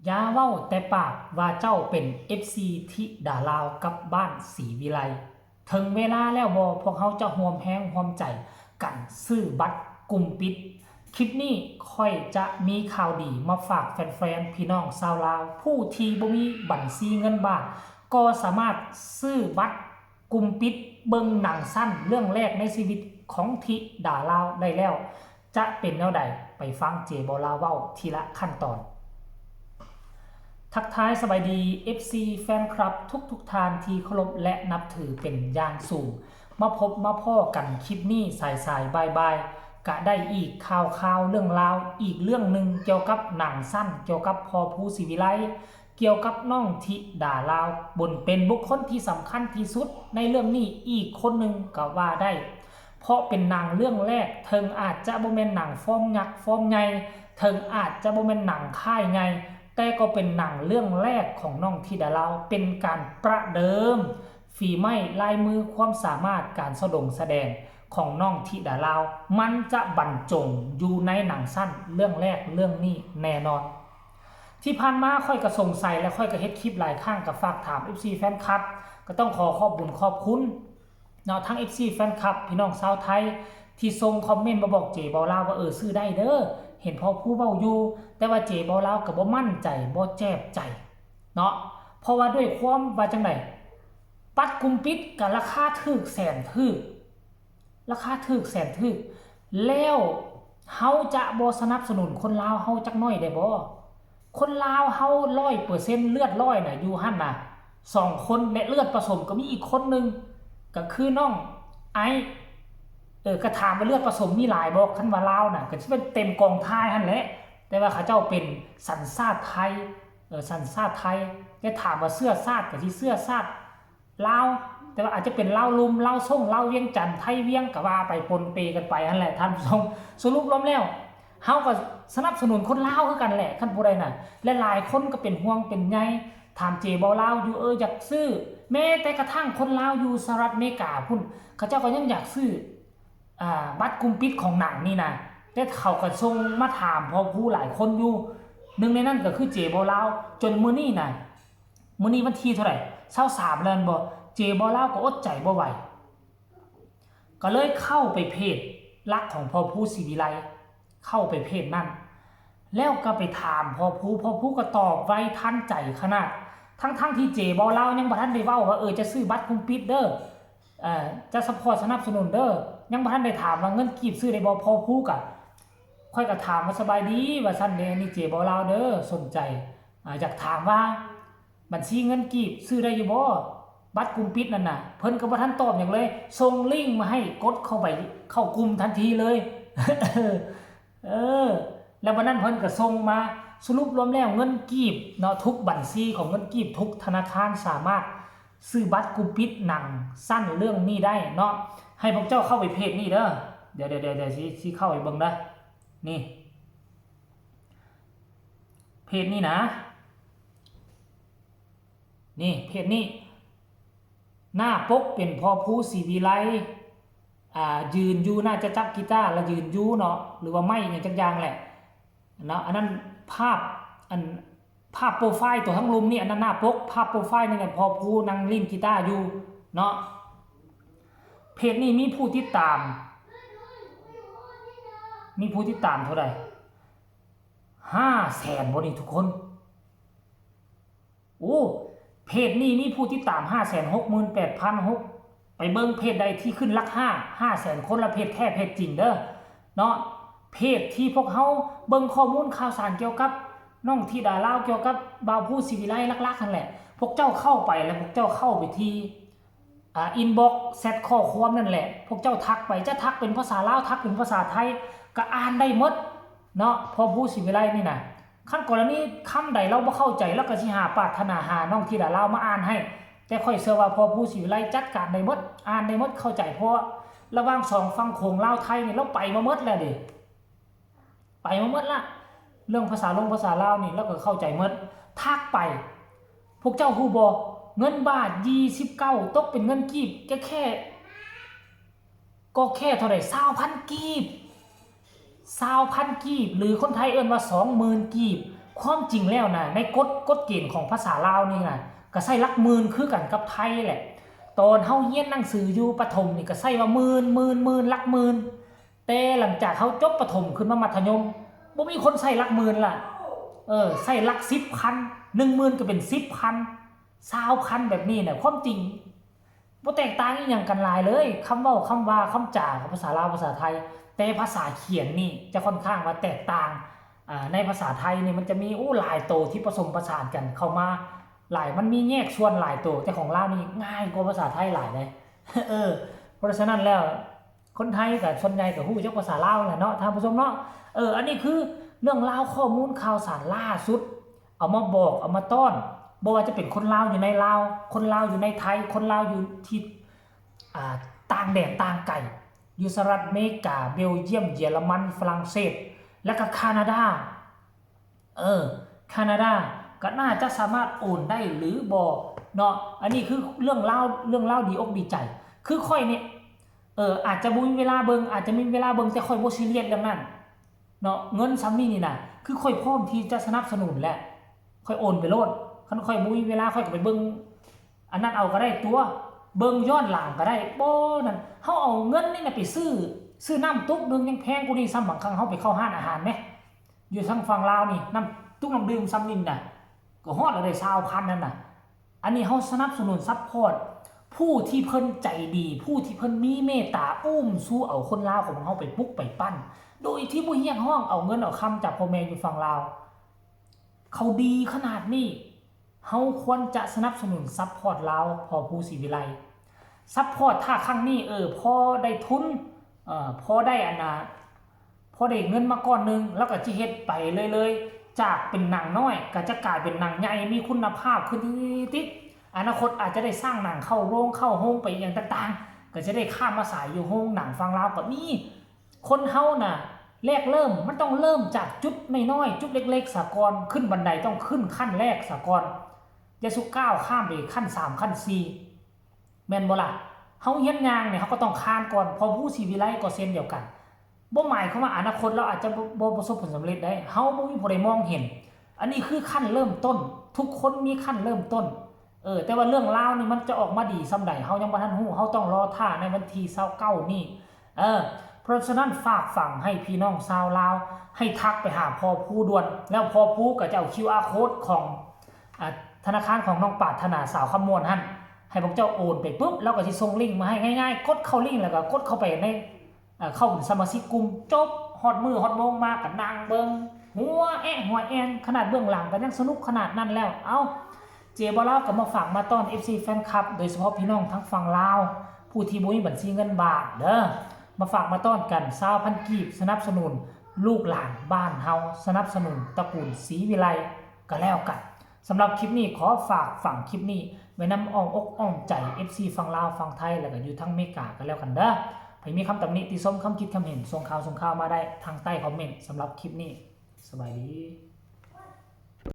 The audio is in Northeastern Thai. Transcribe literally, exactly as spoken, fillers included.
อย่าเว้าแต่ปากว่าเจ้าเป็น เอฟซี ธิดาลาวกับบ้านศรีวิไล ถึงเวลาแล้วบ่ พวกเฮาจะร่วมแรงร่วมใจกันซื้อบัตรกลุ่มปิด คลิปนี้ข้อยจะมีข่าวดีมาฝากแฟนๆ พี่น้องชาวลาว ผู้ที่บ่มีบัญชีเงินบาท ก็สามารถซื้อบัตรกลุ่มปิดเบิ่งหนังสั้นเรื่องแรกในชีวิตของธิดาลาวได้แล้ว จะเป็นแนวใด ไปฟังเจบ่าวลาวเว้าทีละขั้นตอน ทักทายสบายดี เอฟซี แฟนคลับทุกๆท่านที่เคารพและนับถือเป็นอย่างสูง มาพบมาพ้อกันคลิปนี้สายๆบ่ายๆ กะได้อีกข่าวข่าวเรื่องราวอีกเรื่องหนึ่งเกี่ยวกับหนังสั้น เกี่ยวกับพ่อภูศรีวิไล เกี่ยวกับน้องธิดาลาว บนเป็นบุคคลที่สำคัญที่สุดในเรื่องนี้อีกคนหนึ่งก็ว่าได้ เพราะเป็นหนังเรื่องแรก เถิงอาจจะบ่แม่นหนังฟอร์มยักษ์ฟอร์มใหญ่ เถิงอาจจะบ่แม่นหนังค่ายใหญ่ แต่ก็เป็นหนังเรื่องแรกของน้องธิดาลาว เป็นการประเดิมฝีไม้ลายมือความสามารถการแสดงแสดงของน้องธิดาลาว มันจะบรรจงอยู่ในหนังสั้นเรื่องแรกเรื่องนี้แน่นอน ที่ผ่านมาข้อยก็สงสัยและข้อยก็เฮ็ดคลิปหลายครั้งก็ฝากถาม เอฟซี แฟนคลับ ก็ต้องขอขอบบุญขอบคุณเนาะทั้ง เอฟซี แฟนคลับ พี่น้องชาวไทย ที่ส่งคอมเมนต์มาบอกเจบ่าวลาวว่าเออซื้อได้เด้อ เห็นพ่อภูเว้าอยู่ แต่ว่าเจบ่าวลาวก็บ่มั่นใจบ่แจ่มใจเนาะ เพราะว่าด้วยความว่าจั่งใด บัตรกลุ่มปิดก็ราคาถูกแสนถูก ราคาถูกแสนถูก แล้วเฮาจะบ่สนับสนุนคนลาวเฮาจักหน่อยได้บ่ คนลาวเฮาร้อยเปอร์เซ็นต์ เลือดร้อยน่ะอยู่หั่นน่ะสองคน และเลือดผสมก็มีอีกคนหนึ่ง ก็คือน้องไอซ์ เออ ก็ถามว่าเลือดผสมมีหลายบ่ คันว่าลาวน่ะ ก็สิเป็นเต็มกองถ่ายหั่นแหละ แต่ว่าเขาเจ้าเป็นสัญชาติไทย เออ สัญชาติไทย แต่ถามว่าเชื้อชาติก็สิเชื้อชาติลาว แต่ว่าอาจจะเป็นลาวลุ่ม ลาวซ่ง ลาวเวียงจันทน์ ไทยเวียงก็ว่าไปปนเปกันไปหั่นแหละท่านผู้ชม สรุปรวมแล้ว เฮาก็สนับสนุนคนลาวคือกันแหละ คันผู้ใดน่ะ และหลายคนก็เป็นห่วงเป็นใย ถามเจบ่าวลาวอยู่ เออ อยากซื้อ แม้แต่กระทั่งคนลาวอยู่สหรัฐอเมริกาพุ้น เขาเจ้าก็ยังอยากซื้อ อ่า บัตรกลุ่มปิดของหนังนี่นะ แต่เขาก็ส่งมาถามพ่อภูหลายคนอยู่ หนึ่งในนั้นก็คือเจบ่าวลาว จนมื้อนี้น่ะ มื้อนี้วันที่เท่าไหร่ ซาวสาม แล้วแม่นบ่ เจบ่าวลาวก็อดใจบ่ไหว ก็เลยเข้าไปเพจหลักของพ่อภูศรีวิไล เข้าไปเพจนั้น แล้วก็ไปถามพ่อภู พ่อภูก็ตอบไวทันใจขนาด ทั้งๆที่เจบ่าวลาวยังบ่ทันได้เว้าว่า เออ จะซื้อบัตรกลุ่มปิดเด้อ เอ่อ จะซัพพอร์ตสนับสนุนเด้อ ยังบ่ทันได้ถามว่าเงินกีบซื้อได้บ่ พ่อภูก็ ข้อยก็ถามว่า สบายดี ว่าซั่นเด้ นี่เจบ่าวลาวเด้อ สนใจ อ่า อยากถามว่า บัญชีเงินกีบซื้อได้อยู่บ่ บัตรกลุ่มปิดนั่นน่ะ เพิ่นก็บ่ทันตอบหยังเลย ส่งลิงก์มาให้กดเข้าไป เข้ากลุ่มทันทีเลย เออ แล้ววันนั้นเพิ่นก็ส่งมา สรุปรวมแล้วเงินกีบเนาะ ทุกบัญชีของเงินกีบ ทุกธนาคารสามารถซื้อบัตรกลุ่มปิดหนังสั้นเรื่องนี้ได้เนาะ ให้พวกเจ้าเข้าไปเพจนี้เด้อ เดี๋ยว เดี๋ยว เดี๋ยว เดี๋ยวสิ สิเข้าไปเบิ่งเด้อ นี่ เพจนี้นะ นี่ เพจนี้ หน้าปกเป็นพ่อภูศรีวิไล อ่า ยืนอยู่ น่าจะจับกีตาร์แล้วยืนอยู่เนาะ หรือว่าไม้หยังจักอย่างแหละ เนาะ อันนั้นภาพ อัน ภาพโปรไฟล์ตัวทั้งลุมนี่ อันนั้นหน้าปก ภาพโปรไฟล์นี่แหละ พ่อภูนั่งเล่นกีตาร์อยู่เนาะ เพจนี้มีผู้ติดตาม มีผู้ติดตามเท่าใด ห้าแสนบ่นี่ทุกคน โอ้ เพจนี้มีผู้ติดตาม ห้าแสนหกหมื่นแปดพันหก ไปเบิ่งเพจใดที่ขึ้นหลักห้า ห้าแสนคน ละเพจแท้เพจจริงเด้อ เนาะ เพจที่พวกเฮาเบิ่งข้อมูลข่าวสารเกี่ยวกับน้องธิดาลาว เกี่ยวกับบ่าวภูศรีวิไลหลักๆนั่นแหละ พวกเจ้าเข้าไปแล้วพวกเจ้าเข้าไปที่ อ่า อินบ็อกซ์ แชทข้อความนั่นแหละ พวกเจ้าทักไป จะทักเป็นภาษาลาว ทักเป็นภาษาไทย ก็อ่านได้หมดเนาะ พ่อภูศรีวิไลนี่นะ คันกรณีคำใดลาวบ่เข้าใจ ลาวก็สิหาปรารถนาหาน้องธิดาลาวมาอ่านให้ แต่ข้อยเชื่อว่าพ่อภูศรีวิไลจัดการได้หมด อ่านได้หมด เข้าใจ เพราะระหว่างสองฝั่งโขงลาวไทยนี่ลาวไปมาหมดแล้วเด้ ไปมาหมดละ เรื่องภาษาลงภาษาลาวนี่ลาวก็เข้าใจหมด ทักไป พวกเจ้าฮู้บ่ เงินบาทยี่สิบเก้า ตกเป็นเงินกีบ แค่ แค่ ก็แค่เท่าใด ซาวพัน กีบ ซาวพัน กีบ หรือคนไทยเอิ้นว่า สองหมื่น กีบ ความจริงแล้วนะ ในกฎ กฎเกณฑ์ของภาษาลาวนี่นะ ก็ใช้หลักหมื่นคือกันกับไทยแหละ ตอนเฮาเรียนหนังสืออยู่ประถมนี่ก็ใช้ว่าหมื่น หมื่น หมื่น หลักหมื่น แต่หลังจากเฮาจบประถมขึ้นมามัธยม บ่มีคนใช้หลักหมื่นละ เออ ใช้หลักสิบพัน หนึ่งหมื่นก็เป็นสิบพัน ซาวพันแบบนี้เนี่ย ความจริงบ่แตกต่างอีหยังกันหลายเลย คำเว้า คำว่า คำจาของภาษาลาว ภาษาไทย แต่ภาษาเขียนนี่จะค่อนข้างว่าแตกต่าง อ่า ในภาษาไทยนี่มันจะมี โอ้ หลายโตที่ผสมผสานกันเข้ามาหลาย มันมีแยกส่วนหลายโต แต่ของลาวนี่ง่ายกว่าภาษาไทยหลายเลย เออ เพราะฉะนั้นแล้ว คนไทยก็ส่วนใหญ่ก็ฮู้จักภาษาลาวแหละเนาะ ท่านผู้ชมเนาะ เออ อันนี้คือเรื่องราวข้อมูลข่าวสารล่าสุด เอามาบอก เอามาต้อน บ่ว่าจะเป็นคนลาวอยู่ในลาว คนลาวอยู่ในไทย คนลาวอยู่ที่ อ่า ต่างแดนต่างไกล อยู่สหรัฐอเมริกา เบลเยียม เยอรมัน ฝรั่งเศส และก็แคนาดา เออ แคนาดา ก็น่าจะสามารถโอนได้หรือบ่เนาะ อันนี้คือเรื่องราว เรื่องราวดีอกดีใจ คือข้อยเนี่ย เออ อาจจะบ่มีเวลาเบิ่ง อาจจะมีเวลาเบิ่ง แต่ข้อยบ่ซีเรียสเรื่องนั้นเนาะ เงินส่ำนี้นี่นะ คือข้อยพร้อมที่จะสนับสนุนแหละ ข้อยโอนไปโลด คันข้อยบ่มีเวลา ข้อยก็ไปเบิ่งอันนั้นเอาก็ได้ตั๊ว เบิ่งย้อนหลังก็ได้ บ่นั่น เฮาเอาเงินนี่นะไปซื้อ ซื้อน้ำตุ๊กหนึ่งยังแพงกว่านี้ซ้ำ บางครั้งเฮาไปเข้าร้านอาหารแหม อยู่ทางฝั่งลาวนี่ น้ำตุ๊กน้ำดื่มซ้ำนี่นะ ก็ฮอดแล้วได้ซาวพันนั่นน่ะ อันนี้เฮาสนับสนุนซัพพอร์ตผู้ที่เพิ่นใจดี ผู้ที่เพิ่นมีเมตตา อุ้มชูเอาคนลาวของเฮาไปปลุกไปปั้น โดยที่บ่เรียกร้องเอาเงินเอาคำจากพ่อแม่อยู่ฝั่งลาว เขาดีขนาดนี้ เฮาควรจะสนับสนุนซัพพอร์ตลาว พอผู้ศรีวิไล ซัพพอร์ตถ้าครั้งนี้ เออ พอได้ทุน เอ่อ พอได้อันน่ะ พอได้เงินมาก้อนหนึ่ง แล้วก็สิเฮ็ดไปเรื่อยๆ จากเป็นหนังน้อยก็จะกลายเป็นหนังใหญ่ มีคุณภาพขึ้นติดๆ อนาคตอาจจะได้สร้างหนังเข้าโรงเข้าโฮงไปอหย่างต่างๆ ก็จะได้ข้ามมาฉายอยู่โฮงหนังฝั่งลาวก็มี คนเฮาน่ะ แรกเริ่มมันต้องเริ่มจากจุดน้อยๆ จุดเล็กๆ ซะก่อน ขึ้นบันไดต้องขึ้นขั้นแรกซะก่อน อย่าสุก้าวข้ามไปขั้นสามขั้นสี่ แม่นบ่ล่ะ เฮาเรียนย่างเนี่ย เฮาก็ต้องคานก่อน พอผู้ศรีวิไลก็เช่นเดียวกัน บ่หมายความว่าอนาคตเราอาจจะบ่ บ่ประสบผลสำเร็จได้ เฮาบ่มีผู้ใดมองเห็น อันนี้คือขั้นเริ่มต้น ทุกคนมีขั้นเริ่มต้น เออ แต่ว่าเรื่องราวนี่มันจะออกมาดีส่ำใด เฮายังบ่ทันฮู้ เฮาต้องรอท่าในวันที่ซาวเก้านี้ เออ เพราะฉะนั้นฝากฝังให้พี่น้องชาวลาว ให้ทักไปหาพ่อผู้ด่วน แล้วพ่อผู้ก็จะเอา คิวอาร์ โค้ดของ อ่า ธนาคารของน้องปรารถนาสาวคำม่วนหั่น ให้พวกเจ้าโอนไปปุ๊บ แล้วก็สิส่งลิงก์มาให้ง่ายๆ กดเข้าลิงก์แล้วก็กดเข้าไปใน เอ่อ เข้าเป็นสมาชิกกลุ่ม จบ ฮอดมื้อฮอดโมงมาก็นั่งเบิ่ง หัวแอะหัวแอน ขนาดเบื้องหลังก็ยังสนุกขนาดนั้นแล้ว เอ้า เจบ่าวลาวก็มาฝากมาต้อน เอฟซี แฟนคลับ โดยเฉพาะพี่น้องทางฝั่งลาว ผู้ที่บ่มีบัญชีเงินบาทเด้อ มาฝากมาต้อนกัน ซาวพันกีบ สนับสนุนลูกหลานบ้านเฮา สนับสนุนตระกูลศรีวิไลก็แล้วกัน สำหรับคลิปนี้ขอฝากฝังคลิปนี้ไว้นำอ้อมอกอ้อมใจ เอฟซี ฝั่งลาวฝั่งไทย แล้วก็อยู่ทางอเมริกาก็แล้วกันเด้อ ใผมีคำตำหนิติชม คำคิดคำเห็น ส่งข่าวส่งข่าวมาได้ทางใต้คอมเมนต์ สำหรับคลิปนี้ สบายดี